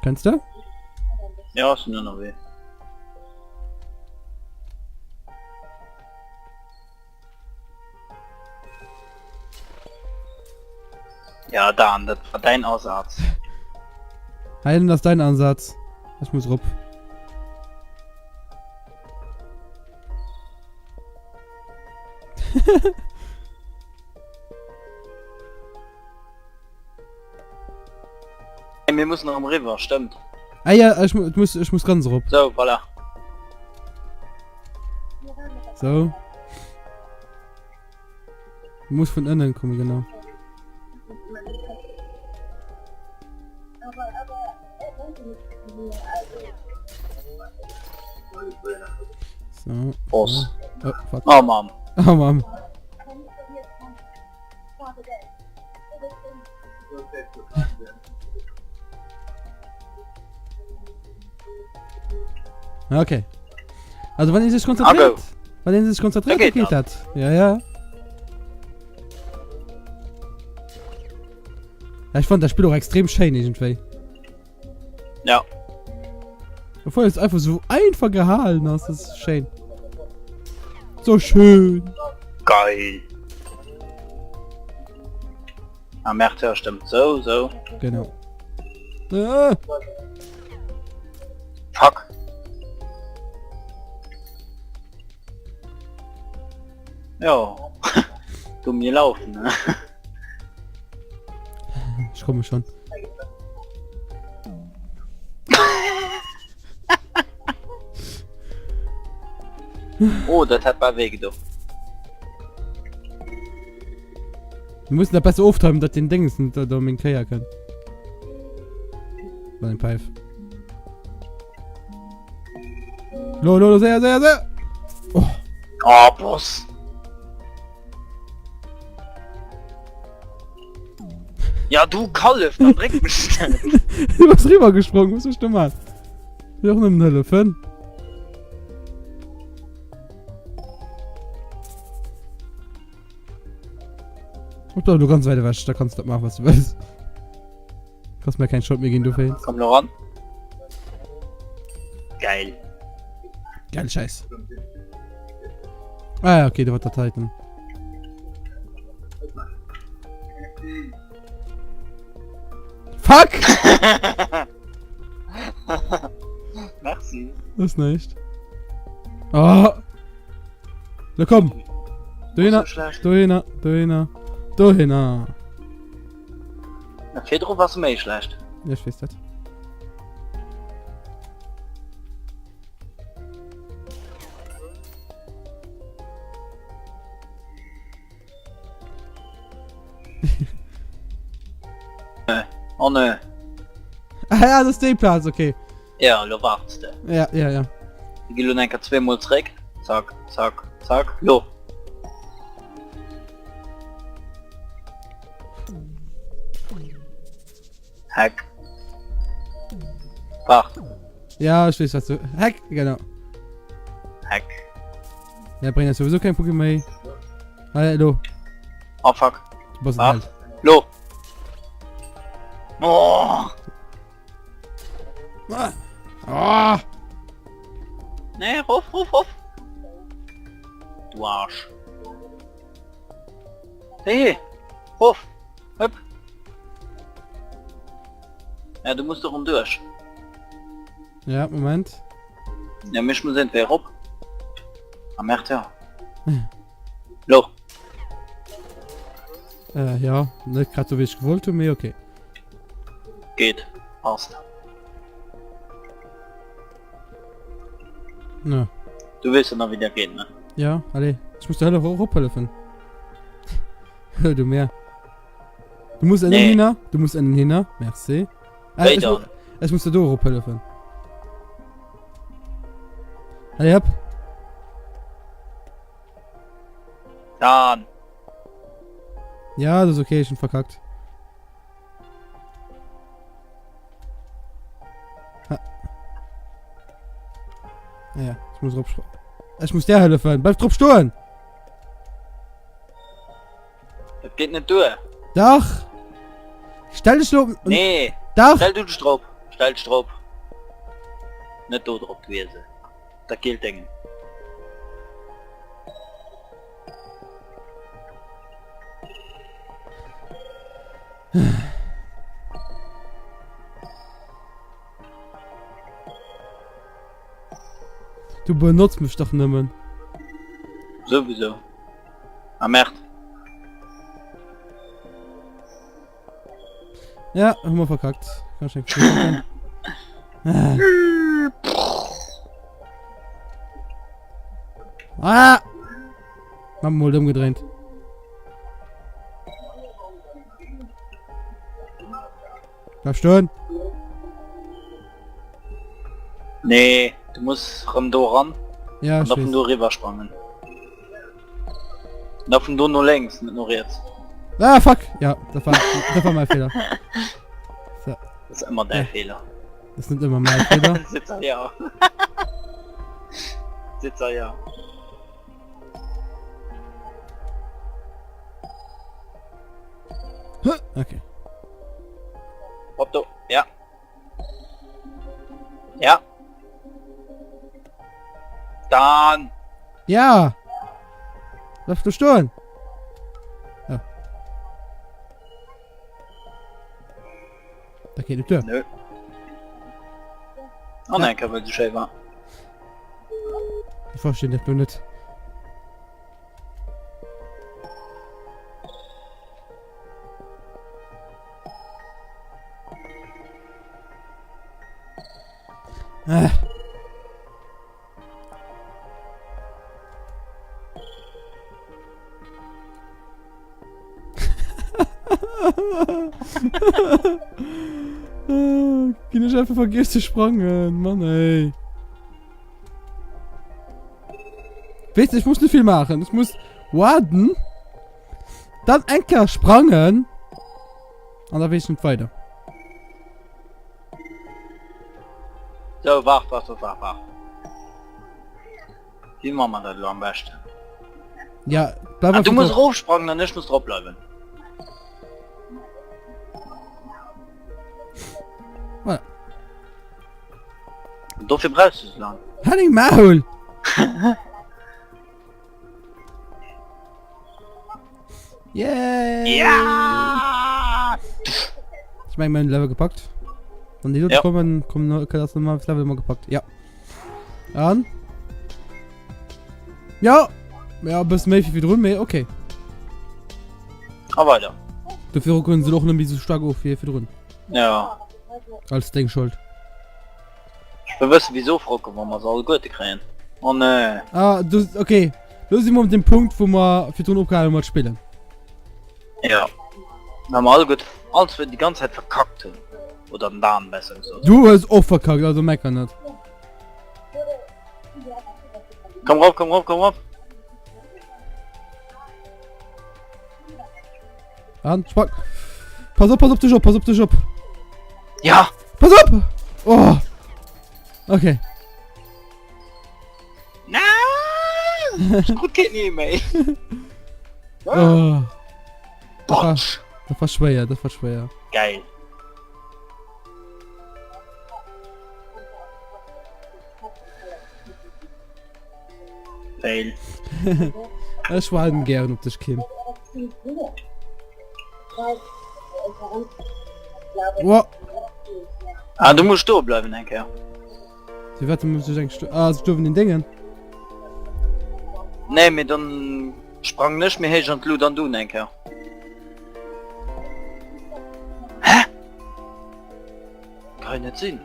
Kenns de? Ja, ech sinn ënnerwee. Ja, Dan, dat war däin Asaz. Heilen ass dein Ansatz. Ech muss rop. Hey, mir mussen erëm riwwer, stëmmt. Ah ja, ech, mu- muss, ech muss ganz erop. So, voilà. So. Muss vun ënnen kommen, genau. So. Boss. Oh, fuck. Oh Mann. Oh Mann. Okay. Also wann een sech konzentriert, wann een sech konzentriert, dann geht dat. Ja, ja. Ja, ich fand das Spiel auch extrem schön irgendwie. Ja. Obwohl es einfach so einfach gehalten ist, das ist schön. So schön. Geil. Ah, Merde, ja, stimmt. So, so. Genau. Ah. Fuck. Ja. Dumm gelaufen, ne? Ich komme schon. Oh, dat hat bei weh gedo. Wir müssen da besser auftreiben, dass den Dings nicht da, da mit Keier kann. Bei dem Pfeif. Lo, lo, lo, sehr, sehr, sehr. Oh. Oh, Boss. Ja, du Kallef, dann bréck mech net. Du bass riwwer gesprong, muss ech du man. Will och nëmmen hëllefen. Op du ganz weit ewech, da kannst du dat maachen, was du wëlls. Kannst mir kein Shot méi ginn, du Feen. Komm lo ran. Geil. Geil Scheiß. Ah ja, okay, du war der Titan. Fuck! Merci. Das ist nicht. Oh. Na komm. Du hin, du hin, du hin, du hin. Na, virdru wars du méi schlecht. Ja, ech weess dat. Oh ne. Ah ja, das ist déi Plaz, okay. Ja, lo warts de. Ja, ja, ja. Mir gi lo enker zweemol zréck. Zack, zack, zack. Lo. Heck. Wart. Ja, ich weiß, was du... Heck, genau. Heck. Ja, bringt ja sowieso kein Pokémon méi. Hallo. Oh fuck. Du bist ein Held. Lo. Oh. Ah. Ah. Nee, ruf, ruf, ruf. Du Arsch. Hey, ruf. Hüpp. Ja, du musst doch um durch. Ja, Moment. Ja, mich muss entweder rop. Ah, merde, ja. Lo. Äh, ja, net grad so wéi ech gewollt hunn, mee okay. Geet. Passt. Na. Du weess jo nach wéi dat geet, ne? Ja, allez. Ech muss der Hölle erophëllefen. Hör du mir. Du musst ënnen Nee. hinner. Du musst ënnen hinner. Merci. Äh, Wéi ech, dann? ech muss der do erophëllefen. Allez, hopp. Dann. Ja, das ist okay, ich bin verkackt. Ha. Ah ja, ich muss drauf. Ich muss der helfen. Bleib drauf stehen! Das geht nicht durch. Dach! Stell dich doch. Nee. Dach! Stell du dich drauf. Stell dech drop. Net do drop, du Iesel. Dat gielt Déngen. Du benotz mech dach nëmmen. Souwisou. Ah merde. Ja, hu mer verkackt. Kann ich nicht verstehen. Ah! Haben wir mal umgedreht. Bleib stehen. Nee, du muss rëm do ran. Ja, An ich da vun weiß. do riwwer sprangen. Da vun do no lénks, net no riets. Ah, fuck! Ja, das war, das war mein Fehler. So, Das ist ëmmer däi Ja. Fehler. das ist nicht immer mein Fehler. Sitzer ja. Sitzer ja. Okay. Hopp do. Ja. Ja. Dann. Ja! Bleib du stoen! Ja. Da geht nicht durch. Nö. Oh nein, kann man schnell war. Ich verstehe das nur nicht. Ah. Ginn ech einfach vergiess ze sprangen, Mann ey. Wees ich muss nicht viel machen. Ich muss warten. Dann enker sprangen. An da wees ich nicht weiter. So, wart, wart, wart, wart, wart. Wéi man mer dat elo am beschten? Ja, bleib Ah, du einfach muss drauf. rofsprangen an ech muss drop bleiwen. Voilà. Dofir brauchst du so lang. Henning Maul! Yay! Ja! Ich mein, mein Level gepackt. Wann die Leute Ja. kommen, kommen kann das nochmal das Level mal gepackt. Ja. An. Ja! Ja, bis méi wie drun, mee okay. A weider. Dofir können se och net méi so stark of wie virdrun. Ja. Als deng Schold. Ech wëll wëssen wéi se ofrocken, wa mer se alleguerte kréien. Oh nee. Ah, du, okay. Lo si mer op dem Punkt, wou mer virdrun opgehalen hu mat spillen. Ja. Well mer alleguert alles déi ganz Zäit verkackt hunn. Oder den Dan besser gesot. Du hues och verkackt, also mecker net. Komm rop, komm rop, komm rop. An, spack. Pass op, pass op dech op, pass op dech op. Ja! Pass op! Oh! Okay. Nein! Ich krut keen Nee méi. Oh. Botsch. Dat war schwéier, dat war schwéier. Geil. Fail. Ech waarden gären op dech, Kim. Wow. Ah, du musst do bleiwen eng Kéier. Fir wat muss ech eng Stu ah, ech den Déngen? Nee, mee dann sprangen ech méi héich an d'Lut an du eng Kéier. Hä? Kann jo net sinn.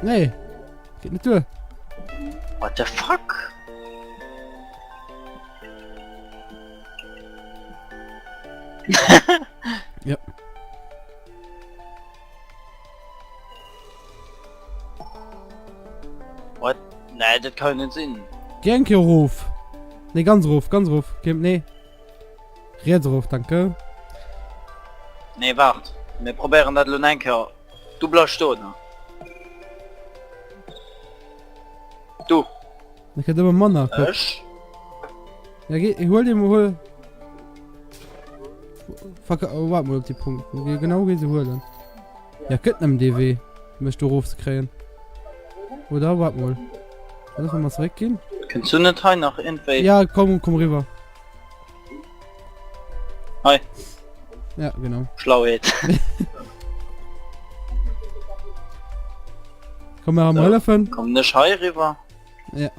Nee. Geht net duer. What the fuck? Ja. What? Nee, dat kann jo net sinn. Geh eng Kéier erof. Nee, ganz erof, ganz erof. Kim, nee. Riets erof, danke. Nee, waart. Mir probéieren dat elo eng Kéier. Du bleifs stoen, ne? Du. Da kritt ëmmer manner. Kuck. Ech. Ja, geh, hol dir mal, hol. Fuck, oh, warte mal op die Punkt. Genau, geh se huelen. Ja, gëtt nëmmen dee Wee, mech do erof ze kréien. Oder? Wart mol. Lass mal zeréckginn. Kënns du net hei nach iergendwéi? Ja, komm, komm riwwer. Hei. Ja, genau. Schlauheet. Komm, mir haben hëllefen. Komm nech hei riwwer. Ja.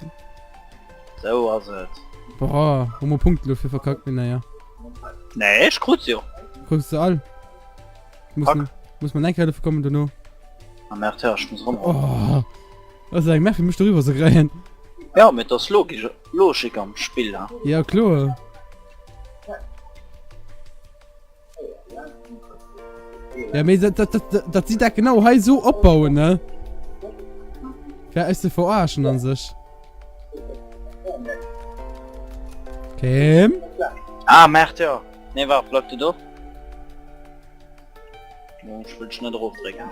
Sou ass et. Boah, hu mer Punkte lo fir verkackt, mee naja. Nee, ech krut se jo. Krut se all? Muss, muss man enke hëllefe kommen dono. Ah merde, ja, ech muss rum. Oh, das ist eng Mär fir mech doriwwer ze kréien. Ja, mee das logisch, Logik am Spill, ha? Ja, kloer. Ja, mee dat, dat, dat, dat si dat genau hei so opbauen, ne? Fir eis ze verarschen an sech. Kim? Ah, merde, ja. Nee, waart, bleib du do. Oh, ech wëll dech net erofdrécken.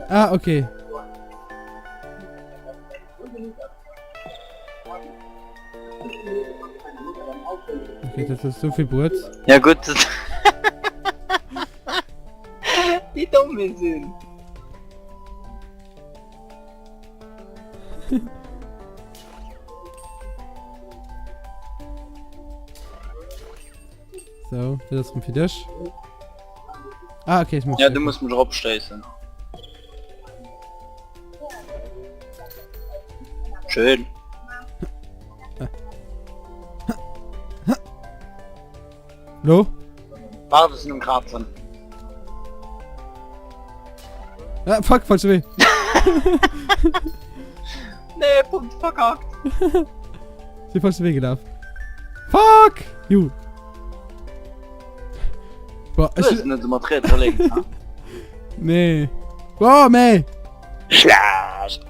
Ah, okay. Okay, dat ass souvill Bruet. Ja gutt. Wéi domm mir sinn. So, dat ass rëm fir dech. Ah, okay, ich muss. Ja, du musst mech eropstéissen. Schön. Lo? Warte, sind um Kratzen. Ah, fuck, falsche Wee. Nee, Punkt verkackt. Si falsche Wee gelaf. Fuck! Ju. Boah, Du hues net mat riets a lénks, ha? Nee. Boah, mee! Schlecht!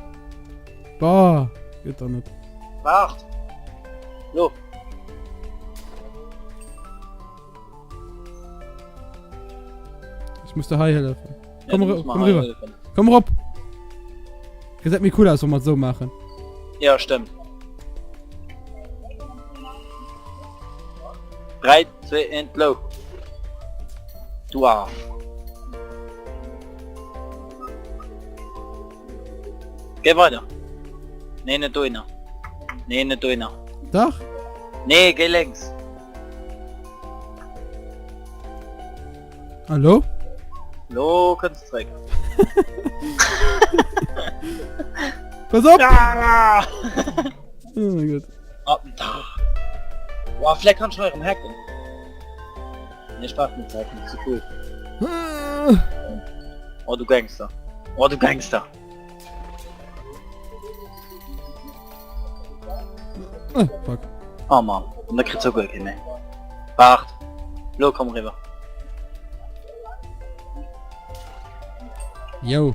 Boah, gëtt doch net. Waart! Lo! Ich muss der hei helfen. Ja, Komm, du musst mal komm hei rüber. helfen. Komm rop! Gesäit méi cool aus, wann mer et sou maachen. Ja, stimmt. 3, 2, 1, lo! Du Arsch. Geh weider. Nee, net dohinner. Nee, net dohinner. Dach? Nee, geh längs. Hallo? Lo kënns zréck. Pass op! Ah! Oh mein Gott. Attentat. Boah, vielleicht kann ich noch eurem hacken. Nee, ich brauch nicht hacken, zu cool. Oh, du Gangster. Oh, du Gangster. Oh, fuck. Oh Mann, und da kriegt sogar keinen mehr. Waart. Lo, komm rüber. Yo.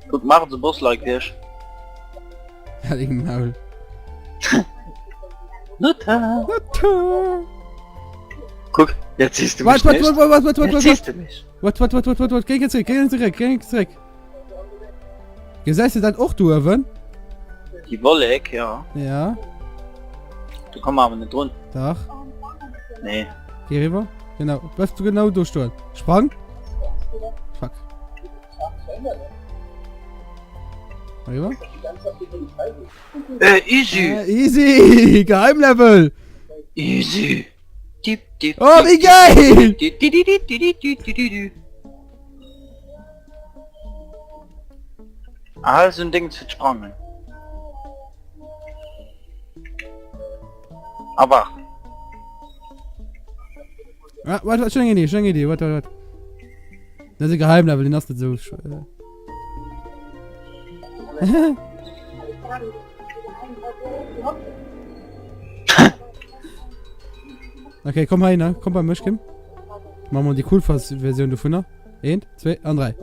Guck, mach so Boss-like wie ich. Halt deng Maul. Nutta. Nutta. Guck, jetzt siehst du mich Wart, wart, nicht. wart, wart, wart, wart, Jetzt wart, siehst du mich. wart, wart, wart, wart, wart, wart, geh zurück, geh zurück, geh zurück. Gesäis du dat och do uewen? Déi Wollek, ja. Ja. Du komm awer net drun. Dach. Nee. Geh riwwer. Genau. Bleifst du genau do stoen. Sprang. Fuck. Riwwer. Äh, easy. Äh, easy! Geheimlevel! Easy. Oh, wéi geil! Ah, so ein Ding zu sprangen. Aber. Ah, warte, warte, schon eng Idee, schon eng Idee, warte, warte, warte. Das ist ein Geheimlevel, den hast du so. Okay, komm hei, ne? Komm bei mech, Kim. Machen wir die cool Version dovunner. Eent, zwee an dräi.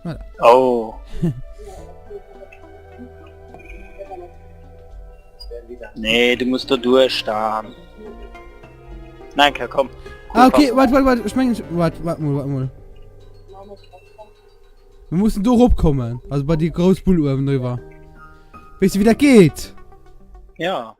Voilà. Oh. Nee, du musst da durch da. Nein, komm. Ah, okay, warte, warte, warte, ich meine, warte, warte mal, warte mal. Wir müssen do rop kommen, also bei die grouss Bull uewen driwwer. Weess de wéi dat geet? Ja.